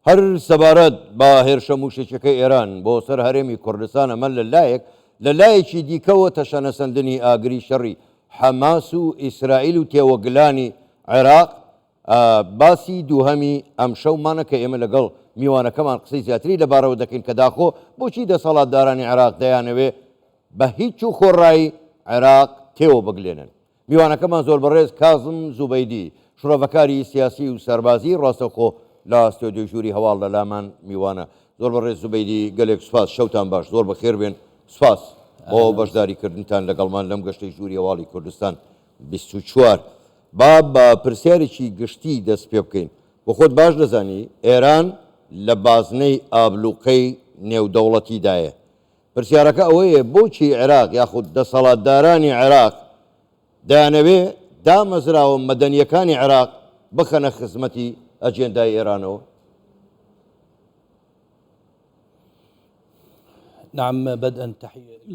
هەر سەبارەت بە هێرشە مووشەکیەکەی ئێران بۆ سەر هەرێمی کوردستان ئەمە لە لایەک، لە لایەکی دیکەوە تەشەنەسەندنی ئاگری شەڕی حەماس و ئیسرائیل و تێوەگلانی عێراق باسی دووهەمی ئەمشەومانە کە ئێمە لەگەڵ میوانەکەمان قسەی زیاتری لەبارەوە دەکەین کە داخۆ بۆچی دەسەڵاتدارانی عێراق دەیانەوێ بە هیچ و خۆڕایی عێراق تێوە بگلێنن. میوانەکەمان زۆر بەڕێز کازم زوبەیدی، شڕۆڤەکاری سیاسی و سەربازی ڕاستەوخۆ لە ستۆدیۆی ژووری هەواڵ لە لامان میوانە. زۆر بەڕێز زوبەیدی گەلێک سوپاس، شەوتان باش، زۆر بەخێر بێن، سوپاس بۆ بەشداری کردنتان لەگەڵمان لەم گەشتەی ژووری هەواڵی کوردستان 24. با بە پرسیارێکی گشتی دەست پێ بکەین. بۆ خۆت باش دەزانی ئێران لە بازنەی ئابلوقەی نێودەوڵەتیدایە. پرسیارەکە ئەوەیە بۆچی عێراق یاخود دەسەڵاتدارانی عێراق دەیانەوێ دامەزراوە مەدەنییەکانی عێراق بخەنە خزمەتی ئەجێندای ئێرانەوە؟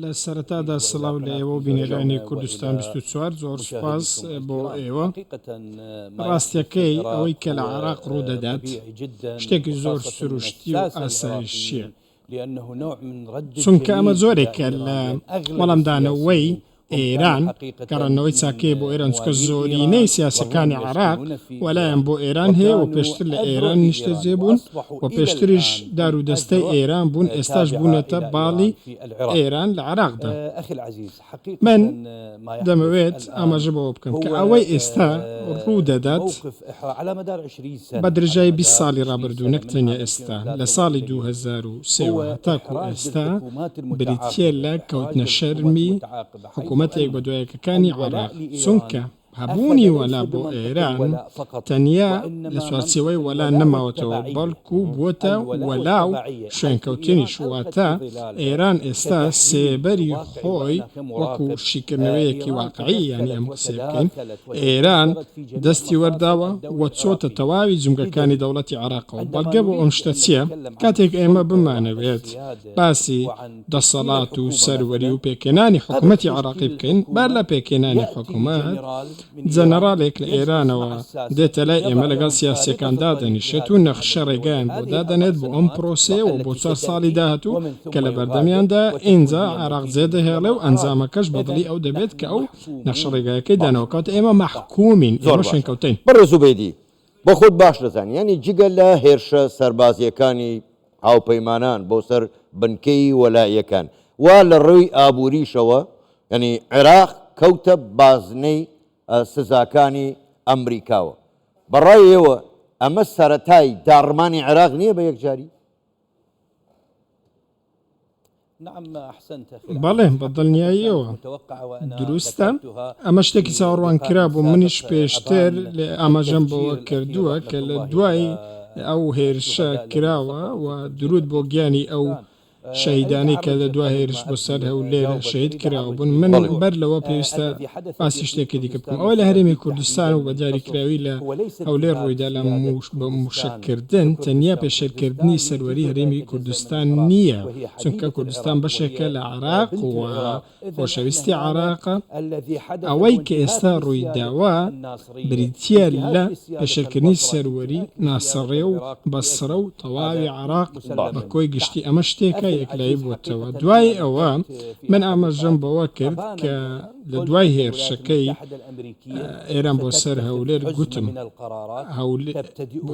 لە سەرەتادا سڵاو لە ئێوە و بینەرانی کوردستان 24 زۆر سوپاس بۆ ئێوە. ڕاستیەکەی ئەوەی کە لە عێراق ڕوودەدات شتێکی زۆر سروشتی و ئاسایشییە. چونکە ئەمە جۆرێکە لە وەڵامدانەوەی ئێران، گەڕاندنەوەی چاکەیە بۆ ئێران، چونکە زۆرینەی سیاسیەکانی عێراق وەلایان بۆ ئێران هەیە و پێشتر لە ئێران نیشتەجێ بوون و پێشتریش دارودەستەی ئێران بوون، ئێستاش بوونەتە باڵی ئێران لە عێراقدا. من دەمەوێت ئاماژە بەوە بکەم کە ئەوەی ئێستا ڕوو دەدات بە درێژایی 20 ساڵی ڕابردوو نەک تەنیا ئێستا لە ساڵی 2003 وە هەتاکو ئێستا بریتییە لە کەوتنە شەرمی حکوومەتە یەک بەدوایەکەکانی عێراق چونکە هەبوونی وەلا بۆ ئێران تەنیا لە چوارچێوەی وەلا نەماوەتەوە، بەڵکو بووەتە وەلا و شوێنکەوتنیش، واتە ئێران ئێستا سێبەری خۆی وەکو شیکردنەوەیەکی واقعی یانی ئەم قسەیە بکەین، ئێران دەستی وەرداوە و چۆتە تەواوی جومگەکانی دەوڵەتی عێراقەوە، بەڵگە بۆ ئەم شتە چییە؟ کاتێک ئێمە بمانەوێت باسی دەسەڵات و سەروەری و پێکهێنانی حکومەتی عێراقی بکەین، بەر لە پێکهێنانی حکومەت، جەنەڕالێک لە ئێرانەوە دێتە لای ئێمە لەگەڵ سیاسییەکان دادەنیشێت و نەخشە ڕێگایان بۆ دادەنێت بۆ ئەم پرۆسەیە و بۆ چوار ساڵی داهاتوو کە لە بەردەمیاندایە، ئینجا عێراق جێدەهێڵێ و ئەنجامەکەش بە دڵی ئەو دەبێت کە ئەو نەخشە ڕێگایەکەی داناوە. کەواتە ئێمە مەحکومین، زۆر ئێمە باشە شوێنکەوتەین. بەڕێز زوبەیدی، بۆ خۆت باش دەزانی یانی جگە لە هێرشە سەربازییەکانی هاوپەیمانان بۆ سەر بنکەی وەلائیەکان و لە ڕووی ئابووریشەوە یانی عێراق کەوتە بازنەی سزاکانی ئەمریکاوە. بە ڕای ئێوە ئەمە سەرەتای داڕمانی عێراق نییە بە یەکجاری؟ بەڵێ بە دڵنیاییەوە دروستە، ئەمە شتێکی چاوەڕوانکرا بوو، منیش پێشتر ئاماژەم بەوە کردووە کە لە دوای ئەو هێرشە کراوە و دروود بۆ گیانی ئەو شەهیدانەی کە لە دوا هێرش بۆ سەر هەولێر شەهید کراوە بوون، من بەر لەوە پێویستە باسی شتێکی دیکە بکەم، ئەوەی لە هەرێمی کوردستان و بە دیاریکراوی لە هەولێر ڕوویدا لە بە مووشەککردن تەنیا پێشێلکردنی سەروەری هەرێمی کوردستان نییە، چونکە کوردستان بەشێکە لە عێراق و خۆشەویستی عێراقە، ئەوەی کە ئێستا ڕوویداوە بریتییە لە پێشێلکردنی سەروەری ناسڕیە و بەسڕە و تەواوی عێراق بە کۆی گشتی، ئەمە شتێکە یەکلایی بووەتەوە. دوای ئەوە من ئاماژەم بەوە کرد کە لە دوای هێرشەکەی ئێران بۆ سەر هەولێر گوتم،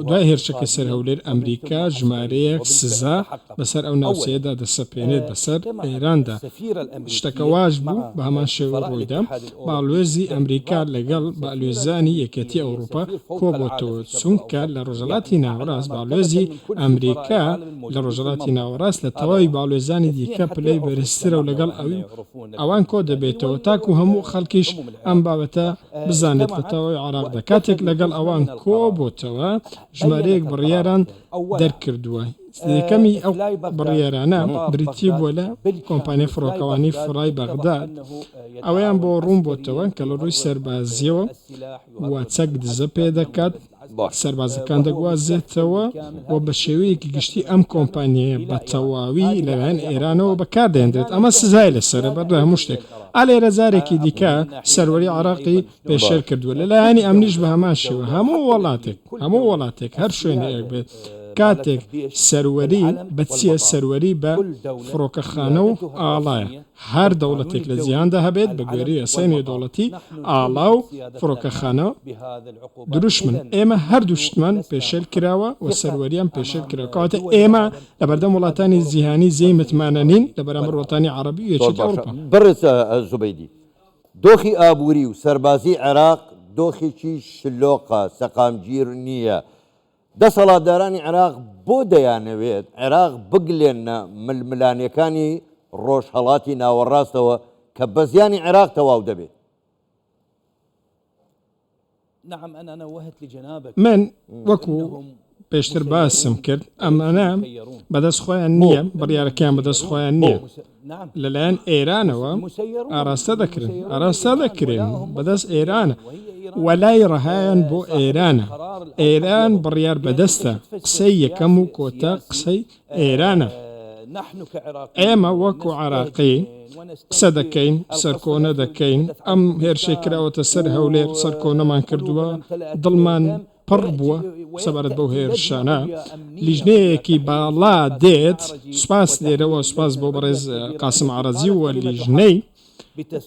دوای هێرشەکەی سەر هەولێر ئەمریکا ژمارەیەک سزا بەسەر ئەو ناوچەیەدا دەسەپێنێت بەسەر ئێراندا، شتەکە واش بوو بە هەمان شێوە ڕوویدا، باڵوێزی ئەمریکا لەگەڵ بالوێزانی یەکێتی ئەوروپا کۆبۆتەوە، چونکە لە ڕۆژهەڵاتی ناوەڕاست باڵوێزی ئەمریکا لە ڕۆژهەڵاتی ناوەڕاست لە تەواوی باڵوێزانی دیکە پلەی بەرزترە و لەگەڵ ئەوی ئەوان کۆدەبێتەوە تاکو هەموو خەڵکیش ئەم بابەتە بزانێت لە تەواوی عێراقدا کاتێک لەگەڵ ئەوان کۆبۆتەوە ژمارەیەک بڕیاران دەرکردووە یەکەمی ئەو بڕیارانە بریتی بووە لە کۆمپانیای فڕۆکەوانی فڕای بەغداد ئەوەیان بۆ ڕوون بۆتەوە کە لە ڕووی سەربازیەوە و چەک دزە پێ دەکات سەربازەکان دەگوازێتەوە و بە شێوەیەکی گشتی ئەم کۆمپانیایە بە تەواوی لەلایەن ئێرانەوە بەکاردەهێندرێت ئەمە سزای لەسەرە بەر لە هەموو شتێک ئا لێرە جارێکی دیکە سەروەری عێراقی پێشێل کردووە لەلایەنی ئەمنیش بە هەمان شێوە هەموو وڵاتێک هەموو وڵاتێک هەر شوێنێک بێت. کاتێک سەروەری بە چییە؟ سەروەری بە فڕۆکەخانە و ئاڵایە. هەر دەوڵەتێک لە جیهاندا هەبێت بە گوێرەی یاسای نێودەوڵەتی ئاڵا و فڕۆکەخانە دروشمن. ئێمە هەردوو شتمان پێشێل کراوە و سەروەریان پێشێل کراوە. کەواتە ئێمە لەبەردەم وڵاتانی جیهانی جێی متمانە نین لە بەرامبەر وڵاتانی عەڕەبی و زۆر یەکێتی باشە ئەوروپا. بەڕێز زوبەیدی، دۆخی ئابووری و سەربازیی عێراق دۆخێکی شلۆقە، سەقامگیر نییە. دەسەڵاتدارانی عێراق بۆ دەیانەوێت عێراق بگلێننە ململانێکانی ڕۆژهەڵاتی ناوەڕاستەوە کە بە زیانی عێراق تەواو دەبێت؟ من وەکو پێشتر باسم کرد ئەمانە بەدەست خۆیان نییە، بڕیارەکەیان بەدەست خۆیان نییە، لەلایەن ئێرانەوە ئاراستە دەکرێن، ئاراستە دەکرێن بەدەست ئێرانە، وەلای ڕەهایان بۆ ئێرانە، ئێران بڕیار بەدەستە، قسەی یەکەم و کۆتا قسەی ئێرانە. ئێمە وەکو عێراقی قسە دەکەین، سەرکۆنە دەکەین، ئەم هێرشەی کراوەتە سەر هەولێر سەرکۆنەمان کردووە، دڵمان پڕ بووە سەبارەت بەو هێرشانە، لیژنەیەکی باڵا دێت، سوپاس لێرەوە سوپاس بۆ بەڕێز قاسم عەرەجی و لیژنەی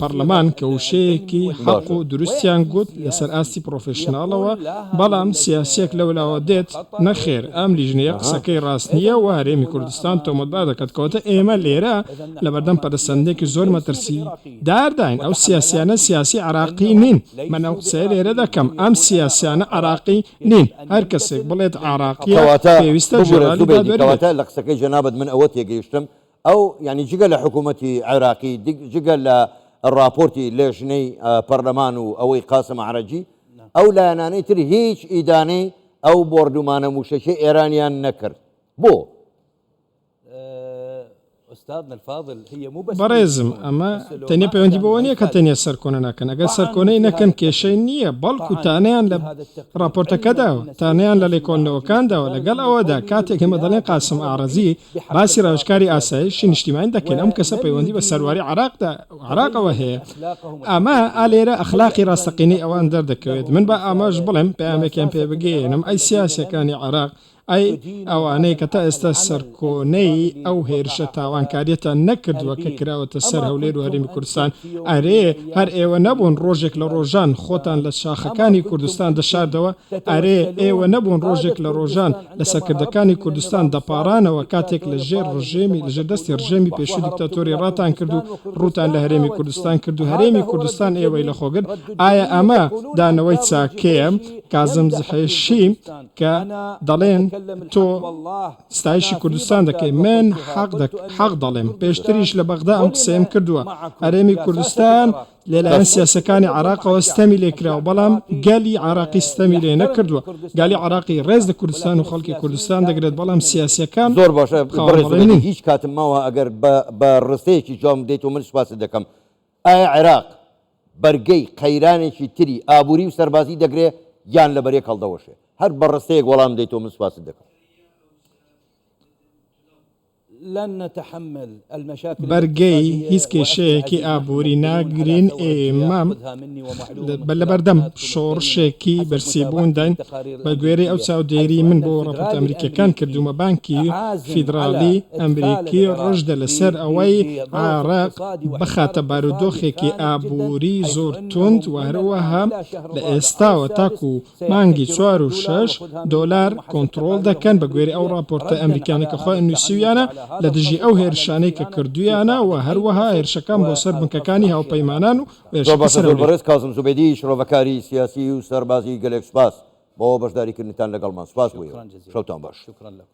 پەڕلەمان کە وشەیەکی حەق و دروستیان گوت لەسەر ئاستی پڕۆفێشناڵەوە، بەڵام سیاسیەک لەولاوە دێت نەخێر ئەم لیژنەیە قسەکەی ڕاست نییە و هەرێمی کوردستان تۆمەتبار دەکات، کەواتە ئێمە لێرە لەبەردەم پەرەسەندنێکی زۆر مەترسیدارداین، ئەو سیاسیانە سیاسی عێراقی نین، من ئەو قسەیە لێرە دەکەم ئەم سیاسیانە عێراقی نین، هەر کەسێک بڵێت عێراقیە کەواتە پێویستە ببورە ژەنەرالی زوبەیدی، دادوەری بێت. کەواتە لە قسەکەی جەنابت من ئەوە تێگەیشتم ئەو یانی جگە لە حکوومەتی عێراقی، جگە لە ڕاپۆرتی لێژنەی پەرلەمان و ئەوەی قاسم ئەعرەجی، ئەو لایەنانەی تر هیچ ئیدانەی ئەو بۆردومانە مووشەکیە ئێرانیان نەکرد. بۆ؟ بەڕێزم ئەمە تەنیا پەیوەندی بەوە نییە کە تەنیا سەرکۆنە ناکەن، ئەگەر سەرکۆنەی نەکەن کێشەی نییە، بەڵکو تانەیان لە ڕاپۆرتەکە داوە، تانەیان لە لێکۆڵینەوەکان داوە، لەگەڵ ئەوەدا کاتێک ئێمە دەڵێین قاسم ئەعرەجی باسی ڕاوێژکاری ئاسایشی نیشتیمانی دەکەین، ئەم کەسە پەیوەندی بە سەرواری عێراقدا عێراقەوە هەیە، ئەمە ئا لێرە ئەخلاقی ڕاستەقینەی ئەوان دەردەکەوێت، من با ئەمەش بڵێم پەیامێکیان پێ بگەیەنم، ئەی سیاسیەکانی عێراق ئەی ئەوانەی کە تا ئێستا سەرکۆنەی ئەو هێرشە تاوانکاریەتان نەکردووە کە کراوەتە سەر هەولێر و هەرێمی کوردستان، ئەرێ هەر ئێوە نەبوون ڕۆژێک لە ڕۆژان خۆتان لە شاخەکانی کوردستان دەشاردەوە، ئەرێ ئێوە نەبوون ڕۆژێک لە ڕۆژان لە سەرکردەکانی کوردستان دەپاڕانەوە کاتێک لە ژێر ڕژێمی لە ژێر دەستی ڕژێمی پێشووی دیکتاتۆری ڕاتان کرد و ڕووتان لە هەرێمی کوردستان کرد و هەرێمی کوردستان ئێوەی لەخۆ گرت، ئایا ئەمە دانەوەی چاکەیە؟ کازم زحێشی کە دەڵێن تۆ ستایشی کوردستان دەکەی، من حەق دەڵێم، پێشتریش لە بەغدا ئەم قسەیەم کردووە، هەرێمی کوردستان لەلایەن سیاسەکانی عێراقەوە ستەمی لێکراوە، بەڵام گەلی عێراقی ستەمی لێ نەکردووە، گەلی عێراقی ڕێز لە کوردستان و خەڵکی کوردستان دەگرێت، بەڵام سیاسییەکان زۆر باشە خاوەن بەڕێز بەڵێن زوبێدی نین. هیچ کاتم ماوە ئەگەر بە ڕستەیەکیش جوابم بدەیتەوە من سوپاست دەکەم. ئایا عێراق بەرگەی قەیرانێکی تری ئابووری و سەربازی دەگرێ یان لە بەرێک هەڵدەوەشێ؟ هەر بە ڕستەیەک وەڵام بدەیتەوە من سوپاست دەکەم. بەرگەی هیچ کێشەیەکی ئابووری ناگرین، ئێمە لەبەردەم شۆڕشێکی برسیبوونداین، بەگوێرەی ئەو چاودێری من بۆ ڕاپۆرتە ئەمریکییەکان کردوومە، بانکی فیدراڵی ئەمریکی ڕژدە لەسەر ئەوەی عێراق بخاتە بارودۆخێکی ئابووری زۆر توند و هەروەها لە ئێستاوە تاکو مانگی چوار و شەش دۆلار کۆنتڕۆڵ دەکەن بە گوێرەی ئەو ڕاپۆرتە ئەمریکیانە کە خۆیان نووسیویانە لە دژی ئەو هێرشانەی کە کردوویانە و هەروەها هێرشەکان بۆ سەر بنکەکانی هاوپەیمانان و زۆر هێرشەکە باشە سەر زۆر هەولێر. بەڕێز کازم زوبێدی شرۆڤەکاری سیاسی و سەربازی گەلێک سوپاس بۆ بەشداریکردنتان لەگەڵمان سوپاس بۆ ئێوە شەوتان باش.